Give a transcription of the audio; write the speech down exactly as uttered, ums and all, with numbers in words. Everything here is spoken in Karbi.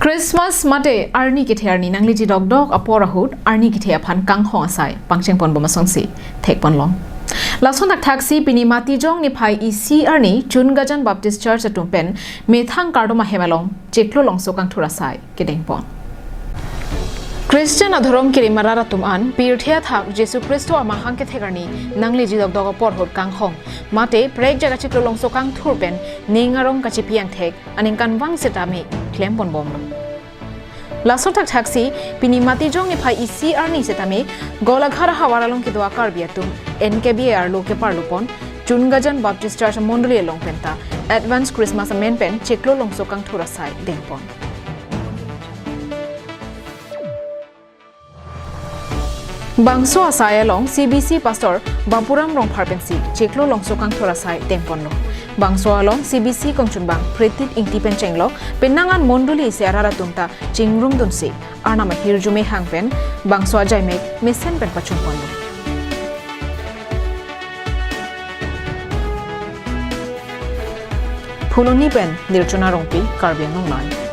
Christmas mate arni kethe arni nangleji dokdok apor ahut arni kethe aphan kanghong asai pangcheng ponbom asonsi thek ponlong. Lason thakthaksi pini Matijong niphai isi arni Chungajan Baptist Church atum pen methang kardom ahem along chiklo longso kangthur asai kedeng pon. Christian adhorom kerim arat atum an pirthe athak Jisu Khristo amahang kethek arni nangleji dokdok apor ahut kanghong mate prekjak achiklo longso kangthur pen ning arong kachipi angthek aningkanvang setame klem ponbomlo. Lason thakthaksi pini Matijong niphai isi arni setame Golaghat ahavar along kedo a-Karbi atum N K B A arlo keparlo pon Chungajan Baptist Church mondoli along penta Advance Christmas amen pen chiklo longso kangthur asai deng pon. Bangso asai along C B C Pastor Bapuram Rongphar pensi chiklo longso kangthur asai deng ponlo. Bangso along C B C kongchunbang Pretit Ingti pen chenglok penang an mondoli isi arat atum ta chingrumdunsi Arnam ahirjume hang pen bangso ajaimek mesen pen pachun ponlo. Phuloni pen Nirchuna Rongpi, Karbi Anglong Live.